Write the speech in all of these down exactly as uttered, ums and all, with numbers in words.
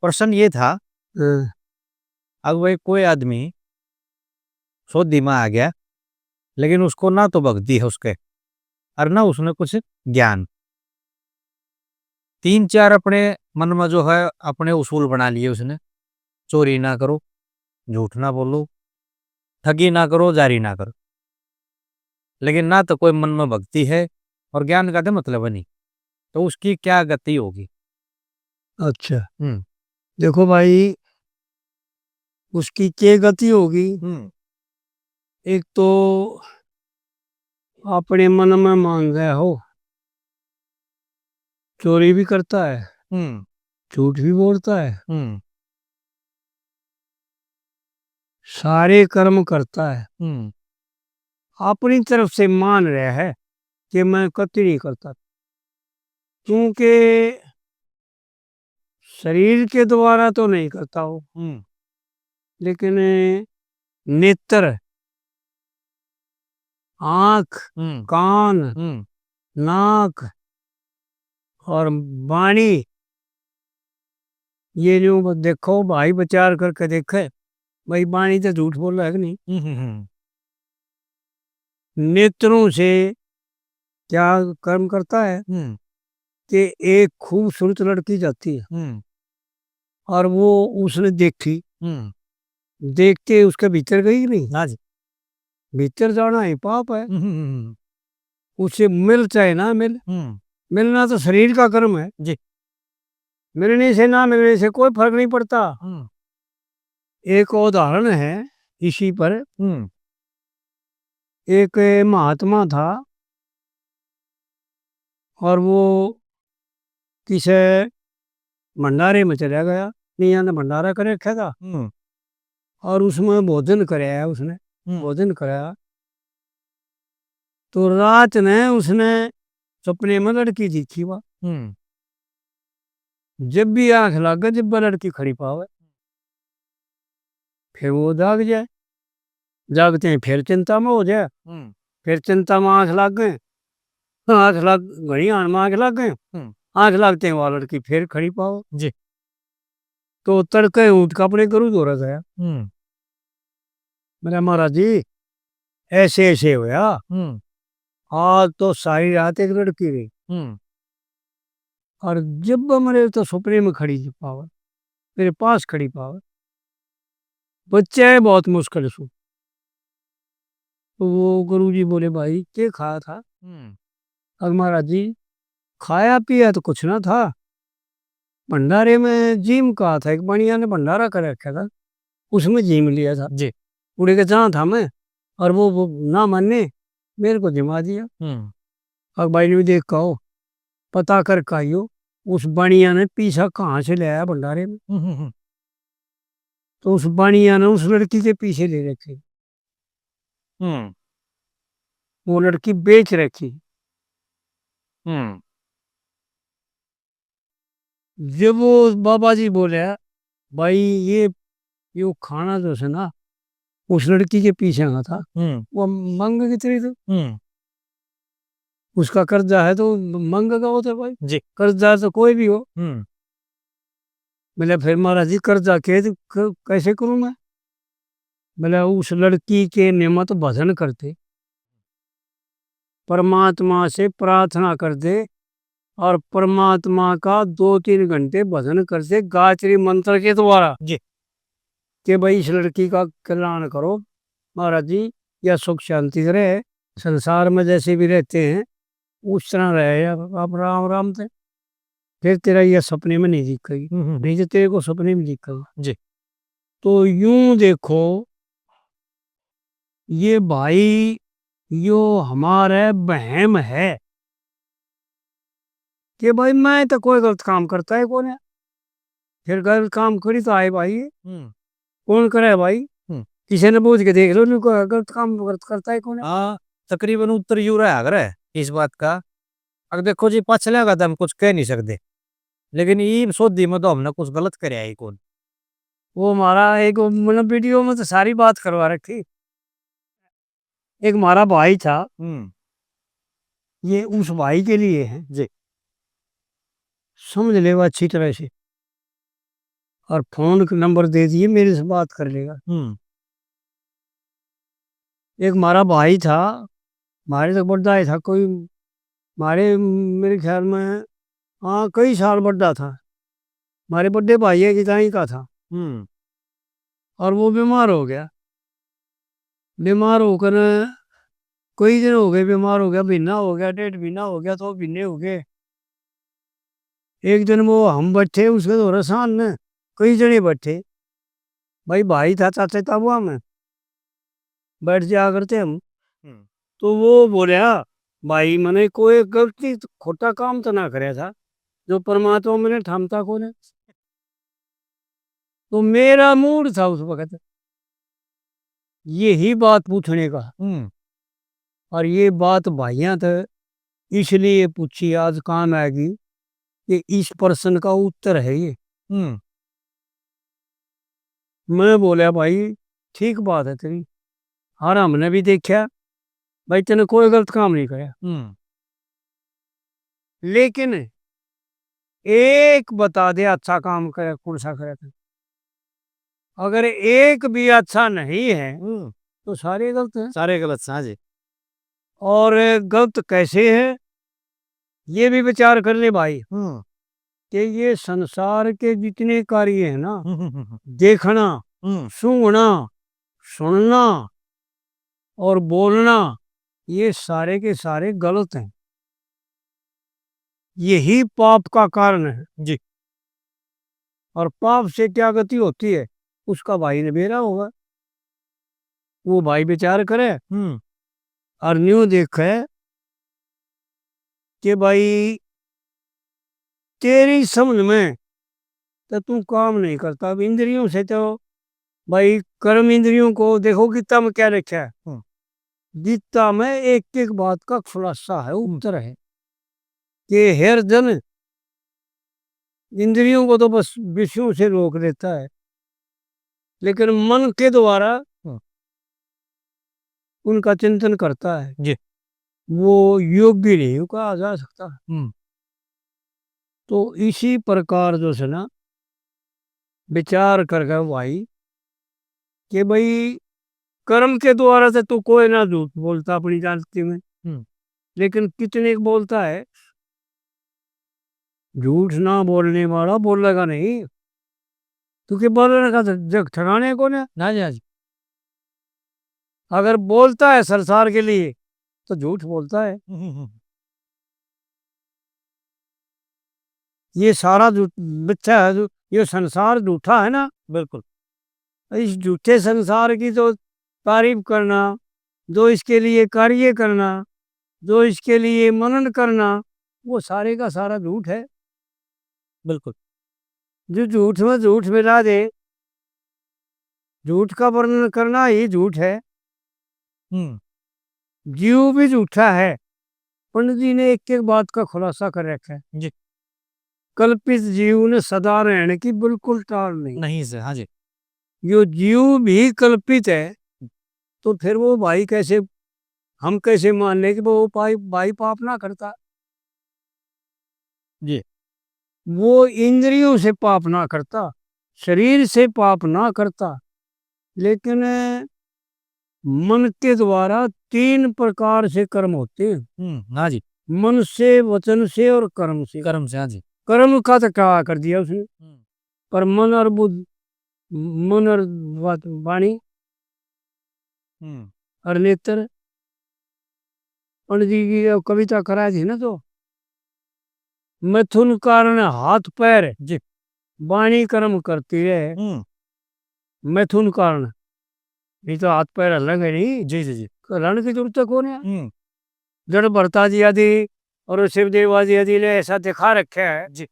प्रश्न ये था, हाँ। अब भाई कोई आदमी सोधी में आ गया, लेकिन उसको ना तो भक्ति है उसके, और ना उसने कुछ ज्ञान। तीन चार अपने मन में जो है, अपने उसूल बना लिए उसने, चोरी ना करो, झूठ ना बोलो, ठगी ना करो, जारी ना करो, लेकिन ना तो कोई मन में भक्ति है और ज्ञान का तो मतलब नहीं, तो उसकी क्या गति होगी? अच्छा, हम्म। देखो भाई, उसकी के गति होगी? हम्म। एक तो अपने मन में मान रहा हो, चोरी भी करता है, हम्म। झूठ भी बोलता है, हम्म। सारे कर्म करता है, हम्म। अपनी तरफ से मान रहा है कि मैं कति नहीं करता, क्योंकि शरीर के द्वारा तो नहीं करता हो, हम्म। लेकिन नेत्र, आंख, हम्म। कान, हम्म। नाक और बाणी, ये जो ब-, देखो भाई, विचार करके देखे भाई, बाणी तो झूठ बोला है कि नहीं? हम्म, हम्म, हम्म। नेत्रों से क्या कर्म करता है हम्म। कि एक खूबसूरत लड़की जाती है हम्म। और वो उसने देखी, हम्म। देख के उसके भीतर गई कि नहीं? हाँ जी। भीतर जाना ही पाप है। हम्म, हम्म, हम्म। उसे मिल चाहे ना मिल, हम्म। मिलना तो शरीर का कर्म है। जी। मिलने से ना मिलने से कोई फर्क नहीं पड़ता। हम्म। एक उदाहरण है इसी पर। हम्म। एक महात्मा था और वो किसे भंडारे में चला गया, मियाँ ने भंडारा कर रखा था हम्म। और उसमें भोजन कराया उसने, हम्म। भोजन कराया। तो रात ने उसने सपने में लड़की देखी वा। हम्म। जब भी आंख लागे, जब भी लड़की खड़ी पावे, फिर वो जाग जाए। जागते हैं फिर चिंता में हो जाए। हम्म। फिर चिंता में आंख लाग गए, आंख लाग, घड़ी आन में आंख लाग गए। हम्म। आंख लागते हैं वो लड़की फिर खड़ी पावे। जी। तो तड़के उठ के अपने गुरु धोरे गया। हम्म। मेरा महाराज जी, ऐसे ऐसे होया, हम्म। आज तो सारी रात एक लड़की रही। हम्म। और जब मेरे तो सपने में खड़ी पावे, मेरे पास खड़ी पावे, बच्चे बहुत मुश्किल सु। तो वो गुरु जी बोले, भाई, के खाया था? हम्म। अब महाराज जी, खाया पिया तो कुछ ना था, भंडारे में जीम कहा था, एक बनिया ने भंडारा कर रखा था, उसमें जीम लिया था। जी। उड़े के जहाँ था मैं, और वो, वो ना माने, मेरे को जिमा दिया। हम्म। अक भाई ने भी देख कहो, पता कर काइयो, उस बनिया ने पीसा कहाँ से ले आया भंडारे में। हम्म, हम्म, हम्म। तो उस बनिया ने उस लड़की के पीछे ले रखे। हम्म। वो लड़की बेच रखी। हम्म। जब वो बाबा जी बोले, भाई, ये, ये खाना जो है ना, उस लड़की के पीछे का था, हम्म। वो मंग की तरह था। हम्म। उसका कर्जा है तो मंग का होता है भाई। जी। कर्जदार तो कोई भी हो। हम्म। बोले, फिर महाराज जी, कर्जा के, क-, कैसे करूं मैं? बोले, उस लड़की के निमित्त भजन करते, परमात्मा से प्रार्थना करते और परमात्मा का दो तीन घंटे भजन करते गायत्री मंत्र के द्वारा। जी। कि भाई, इस लड़की का कल्याण करो महाराज जी, या सुख शांति से रहे, संसार में जैसे भी रहते हैं उस तरह रहे, आप राम राम से, फिर तेरा यह सपने में नहीं दिखेगी। हम्म, हम्म। नहीं तो तेरे को सपने में दिखेगा। जी। तो यूं देखो, ये भाई, यो हमारे बहम है कि भाई, मैं तो कोई गलत काम करता है कोने, फिर गलत काम करी तो आए भाई, हम्म। कौन करे भाई? हम्म। किसी ने पूछ के देख लो, नहीं कोई गलत काम गलत करता है कोने। हाँ, तकरीबन उत्तर यू रहा करे इस बात का। अब देखो जी, पाछले का तो हम कुछ कह नहीं सकते, लेकिन ईब सोधी में तो हमने कुछ गलत करया ही कौन। वो हमारा एक, मतलब, वीडियो में तो सारी बात करवा रखी। एक हमारा भाई था, हम्म। ये उस भाई के लिए है। जी। समझ ले वो अच्छी तरह से। और फोन के नंबर दे दिए, मेरे से बात कर लेगा। हम्म। एक हमारा भाई था, हमारे तक बड़ा ही था, कोई हमारे, मेरे ख्याल में, हाँ, कई साल बड़ा था, हमारे बड़े भाई है कि ताई का था। हम्म। और वो बीमार हो गया। बीमार होकर कई दिन हो गए, बीमार हो गया, महीना हो गया, डेढ़ महीना हो गया, दो महीने हो गए। एक दिन वो हम बैठे उसके धोरे, सामने कई जने बैठे, भाई, भाई था चाचा ताबुआ में, बैठ जाया करते हम। हम्म। तो वो बोला, भाई, मैंने कोई गलती, खोटा काम तो ना करया था, जो परमात्मा मैंने ठामता को ने। तो मेरा मूड था उस वक्त यही बात पूछने का। हम्म। और ये बात भाइयां तो इसलिए पूछी, आज काम आएगी, कि इस प्रश्न का उत्तर है ये। हम्म। मैं बोला, भाई, ठीक बात है तेरी, और हमने भी देखा, भाई, तने कोई गलत काम नहीं करया। हम्म। लेकिन एक बता दे, अच्छा काम करे, कौन सा करे तू? अगर एक भी अच्छा नहीं है, हम्म। तो सारे गलत हैं। सारे गलत हैं, हाँ जी। और गलत कैसे है, ये भी विचार कर ले भाई, हम्म। कि ये संसार के जितने कार्य हैं ना, हम्म, हम्म, हम्म, हम्म। देखना, हम्म। सूंघना, सुनना और बोलना, ये सारे के सारे गलत हैं। यही पाप का कारण है। जी। और पाप से क्या गति होती है, उसका भाई ने बेरा होगा। वो भाई विचार करे, हम्म। और न्यू देखे कि भाई, तेरी समझ में तो तू काम नहीं करता। अब इंद्रियों से तो भाई, कर्म इंद्रियों को देखो, गीता में क्या लिखा है? हम्म। गीता में एक एक बात का खुलासा है, हम्म। उत्तर है कि हे अर्जुन, इंद्रियों को तो बस विषयों से रोक देता है, लेकिन मन के द्वारा हम्म। उनका चिंतन करता है, जी। वो योगी नहीं कहा जा सकता। हम्म। तो इसी प्रकार जो है ना, विचार करके भाई, कि भाई, कर्म के द्वारा तो तू कोई ना झूठ बोलता अपनी जाति में, हम्म। लेकिन कितने बोलता है, झूठ ना बोलने वाला बोलेगा नहीं, क्योंकि बोलने का तो जग ठिकाने को ना। ना जी, हाँ जी। अगर बोलता है संसार के लिए, तो झूठ बोलता है। हम्म, हम्म, हम्म। ये सारा झूठ, मिथ्या है, जो ये संसार झूठा है ना। बिल्कुल। इस झूठे संसार की जो तारीफ करना, जो इसके लिए कार्य करना, जो इसके लिए मनन करना, वो सारे का सारा झूठ है। बिल्कुल। जो झूठ में झूठ मिला दे, झूठ का वर्णन करना ही झूठ है। हम्म। जीव भी झूठा है। पंडित जी ने एक एक बात का खुलासा कर रखा है। जी। कल्पित जीव ने सदा रहने की बिल्कुल टाल नहीं। नहीं से, हाँ जी। यो जीव भी कल्पित है, तो फिर वो भाई कैसे, हम कैसे मान लें कि वो भाई, भाई पाप ना करता? जी। वो इंद्रियों से पाप ना करता, शरीर से पाप ना करता, लेकिन मन के द्वारा तीन प्रकार से कर्म होते हैं। हम्म, हाँ जी। मन से, वचन से और कर्म से। कर्म से, हाँ जी। कर्म का तो क्या कर दिया उसने, हम्म। पर मन और बुद्ध, मन और बात, वाणी हम्म। और नेत्र, पंडित जी की जो कविता करा थी ना, तो मिथुन कारण हाथ पैर, जी। वाणी कर्म करती है। हम्म। मिथुन कारण, नहीं तो हाथ पैर हलेंगे नहीं। जी, जी, जी। तो हलाने की जरूरत है कौन है? हम्म। जड़ भरता जी आदि और शिवदेव आदि आदि ने ऐसा दिखा रखा है जी।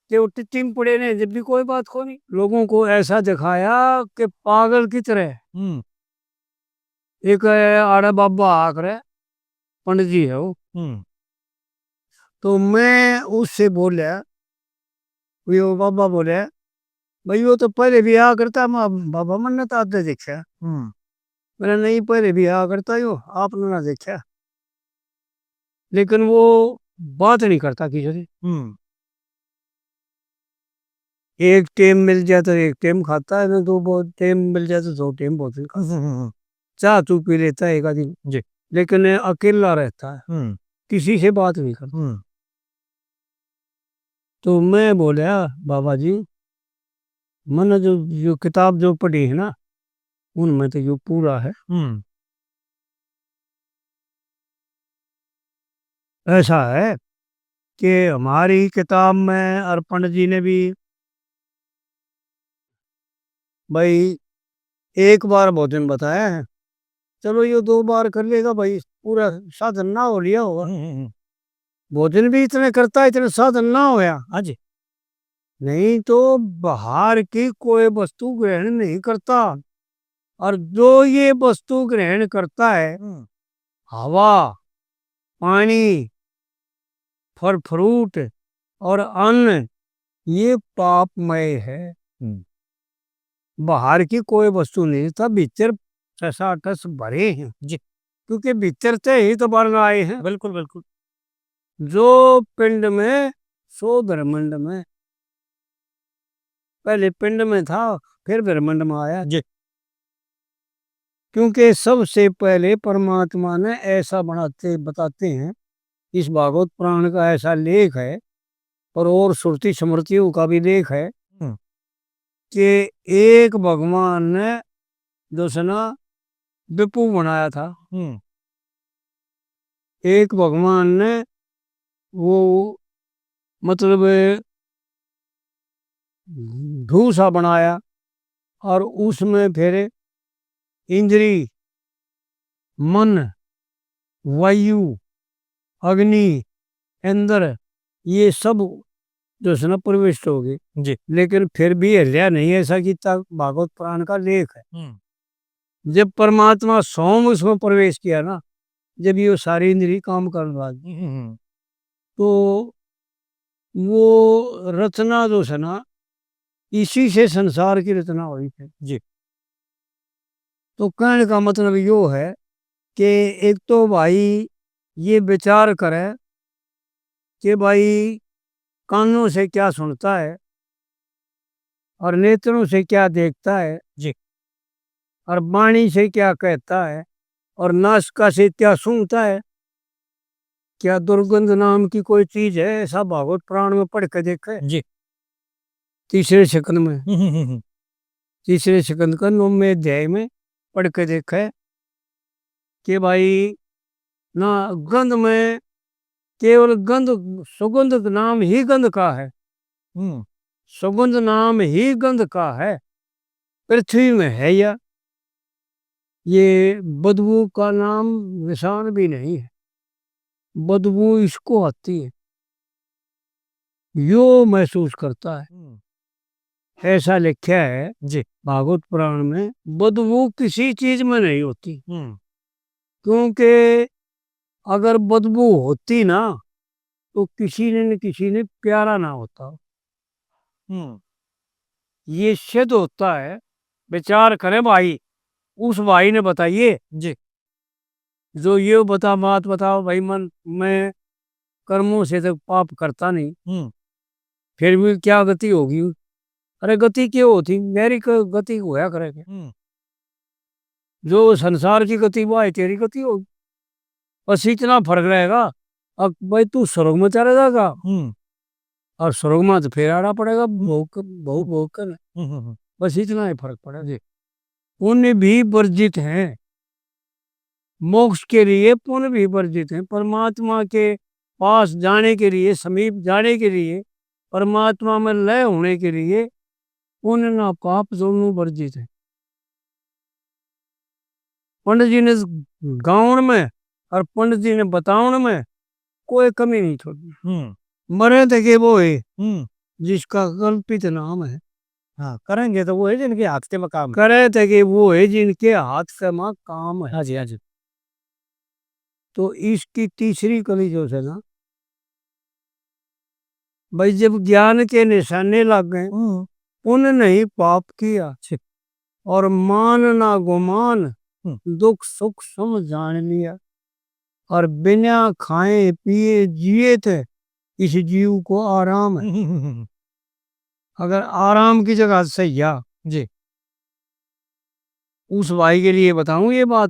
कि वो टिट्टिम पड़े ने, जब भी कोई बात को नहीं। लोगों को ऐसा दिखाया कि पागल की तरह। हम्म। एक आड़ा बाबा आकर पंडित जी है वो। हम्म। तो मैं उससे बोला, वो बाबा बोले, "भाई, वो तो पहले भी आया करता, मैं, बाबा, मैंने तो आते देखा।" हम्म। मैंने, "नहीं, पहले भी आया करता यो, आपने ना देखा।" लेकिन वो बात नहीं करता किसी से। हम्म। एक टाइम मिल जाए तो एक टाइम खाता है, ना दो बो-, टाइम मिल जाए तो दो टाइम भोजन खाता है। हम्म, हम्म, हम्म। चाह तू पी लेता है एक आधी, जी। लेकिन अकेला रहता है, हम्म। किसी से बात नहीं करता। हम्म। तो मैं बोला, "बाबा जी, मैंने जो, जो किताब जो पढ़ी है ना, उनमें तो यो पूरा है।" हम्म। ऐसा है कि हमारी किताब में और पंडित जी ने भी, भाई, एक बार भोजन बताया है, चलो, यो दो बार कर लेगा भाई, पूरा साधन ना हो लिया होगा। हम्म, हम्म, हम्म। भोजन भी इतने करता है, इतने साधन ना होया। हाँ जी। नहीं तो बाहर की कोई वस्तु ग्रहण नहीं करता, और जो ये वस्तु ग्रहण करता है, हम्म। हवा, पानी, फल फ्रूट और अन्न, ये पापमय है। हम्म। बाहर की कोई वस्तु नहीं, सब भीतर टसाटस भरे हैं। जी। क्योंकि भीतर से ही तो बाहर आए हैं। बिल्कुल, बिल्कुल। जो पिंड में, सो ब्रह्मांड में। पहले पिंड में था, फिर ब्रह्मांड में आया। जी। क्योंकि सबसे पहले परमात्मा ने ऐसा बनाते, बताते हैं, इस भागवत पुराण का ऐसा लेख है, और, और श्रुति स्मृतियों का भी लेख है हम्म। कि एक भगवान ने जो है ना विभु बनाया था, हम्म। एक भगवान ने वो, मतलब, भू सा बनाया और उसमें फिर इंद्री, मन, वायु, अग्नि, इंद्र, ये सब जो है ना प्रविष्ट हो गए। जी। लेकिन फिर भी हिलया नहीं, ऐसा कितना भागवत पुराण का लेख है। हम्म। जब परमात्मा सोम उसमें प्रवेश किया ना, जब ये सारी इंद्री काम करने लगी, हम्म, हम्म। तो वो रचना जो है ना, इसी से संसार की रचना हुई थी। जी। तो कहने का मतलब यो है कि एक तो भाई ये विचार करे कि भाई कानों से क्या सुनता है और नेत्रों से क्या देखता है, जी। और वाणी से क्या कहता है और नासिका से क्या सूंघता है। क्या दुर्गंध नाम की कोई चीज है? ऐसा भागवत पुराण में पढ़ के देखे। जी। तीसरे स्कंद में। हम्म, हम्म, हम्म। तीसरे स्कंद का नौवें अध्याय में पढ़ के देखे कि भाई ना गंध में केवल गंध, सुगंध नाम ही गंध का है। हम्म। सुगंध नाम ही गंध का है। पृथ्वी में है या ये बदबू का नाम निशान भी नहीं है। बदबू इसको आती है, यो महसूस करता है। हम्म। ऐसा लिखा है जी। भागवत पुराण में, बदबू किसी चीज में नहीं होती। हम्म। क्योंकि अगर बदबू होती ना, तो किसी ने न किसी ने प्यारा ना होता। हम्म। ये सिद्ध होता है। विचार करें भाई, उस भाई ने बताइए जी। जो ये बता, बात बताओ भाई, मन में कर्मों से तो पाप करता नहीं, हम्म। फिर भी क्या गति होगी? अरे गति क्यों होती, मेरी क-, गति होया करे के। हम्म। जो संसार की गति, वो है तेरी गति होगी। बस इतना फर्क रहेगा। अब भाई तू स्वर्ग में चला जाएगा, हम्म। और स्वर्ग में तो फिर आड़ा पड़ेगा, भोग, भोग, भोग करना। हम्म, हम्म, हम्म। बस इतना ही फर्क पड़ेगा। जी। पुण्य भी वर्जित है, मोक्ष के लिए पुण्य भी वर्जित है। परमात्मा के पास जाने के लिए, समीप जाने के लिए, परमात्मा में लय होने के लिए पुण्य ना पाप दोनों वर्जित है। पंडित जी ने गावण में और पंडित जी ने बतावण में कोई कमी नहीं छोड़ी। हम्म। मरे थे के वो है हम्म। जिसका कल्पित नाम है। हाँ, करेंगे तो वो है जिनके हाथ के में काम है। करे थे के वो है जिनके हाथ के में काम है। हाँ जी, हाँ जी। तो इसकी तीसरी कली जो है ना, भाई, जब ज्ञान के निशाने लाग गए, हम्म। पुण्य नहीं पाप किया, ठीक। और मान ना गुमान, हम्म। दुख सुख सम जान लिया, और बिना खाए पिए जिए थे, इस जीव को आराम है। हम्म, हम्म, हम्म। अगर आराम की जगह सही है, जी। उस भाई के लिए बताऊं ये बात,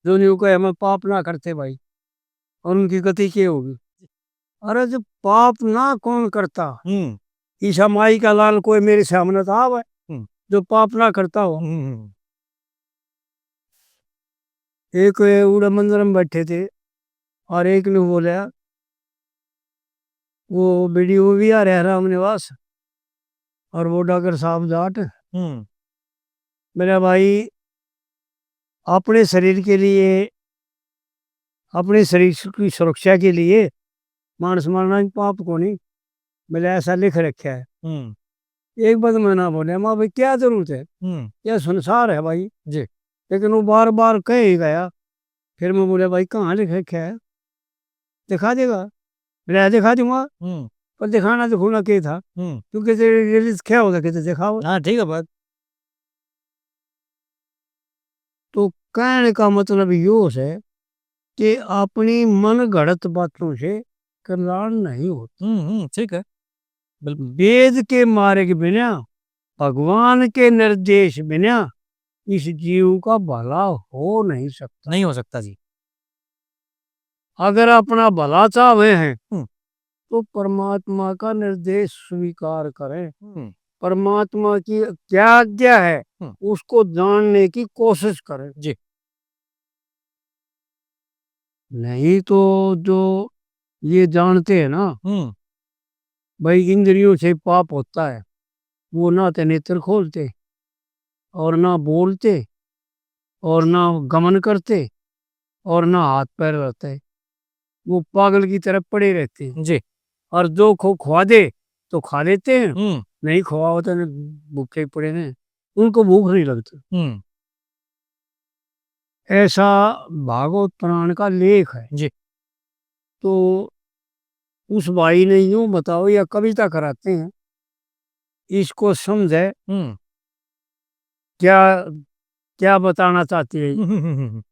जो न्यू कहे, "मैं पाप ना करते भाई।" और उनकी गति क्या होगी? अरे, जो पाप ना कौन करता? हम्म। ईसा माई का लाल कोई मेरे सामने तो आवे, हम्म। जो पाप ना करता हो। हम्म, हम्म। एक उड़े मंदिर में बैठे थे और एक ने बोला, वो वीडियो भी आ रहा है राम निवास और वो डॉक्टर साहब जाट। हम्म। मेरा भाई, अपने शरीर के लिए, अपने शरीर की सुरक्षा के लिए मानस मारना भी पाप को नहीं, मेरा ऐसा लिख रखा है। हम्म। एक बात मैं ना बोले, माँ भाई, क्या जरूरत है? हम्म। यह संसार है भाई। जी। लेकिन वो बार बार कह ही गया। फिर मैं बोला, "भाई, कहाँ लिख रखा है? दिखा देगा?" मेरा, "दिखा दूंगा।" हम्म। पर दिखाना, दिखाना क्या था? हम्म। क्योंकि तेरे लिए क्या होता कि तो दिखाओ। हाँ, ठीक है बात। तो कहने का मतलब यो है कि अपनी मन घड़त बातों से कल्याण नहीं होता। हम्म, हम्म, ठीक है। बिल्कुल। वेद के मार्ग बिना, भगवान के निर्देश बिना इस जीव का भला हो नहीं सकता। नहीं हो सकता जी। अगर अपना भला चाहवे हैं, हम्म। तो परमात्मा का निर्देश स्वीकार करें। हम्म। परमात्मा की क्या आज्ञा है, हम्म। उसको जानने की कोशिश करें। जी। नहीं तो जो ये जानते हैं ना, हम्म। भाई, इंद्रियों से पाप होता है, वो ना तो नेत्र खोलते और ना बोलते और ना गमन करते और ना हाथ पैर रहते, वो पागल की तरह पड़े रहते हैं। जी। और जो खो खवा दे तो खा लेते हैं, हम्म। नहीं खवाओ तो भूखे पड़े हैं, उनको भूख नहीं लगती। हम्म। ऐसा भागवत पुराण का लेख है। जी। तो उस भाई ने यूं बताओ, या कविता कराते हैं, इसको समझे, हम्म। क्या, क्या बताना चाहती है? हम्म, हम्म, हम्म, हम्म।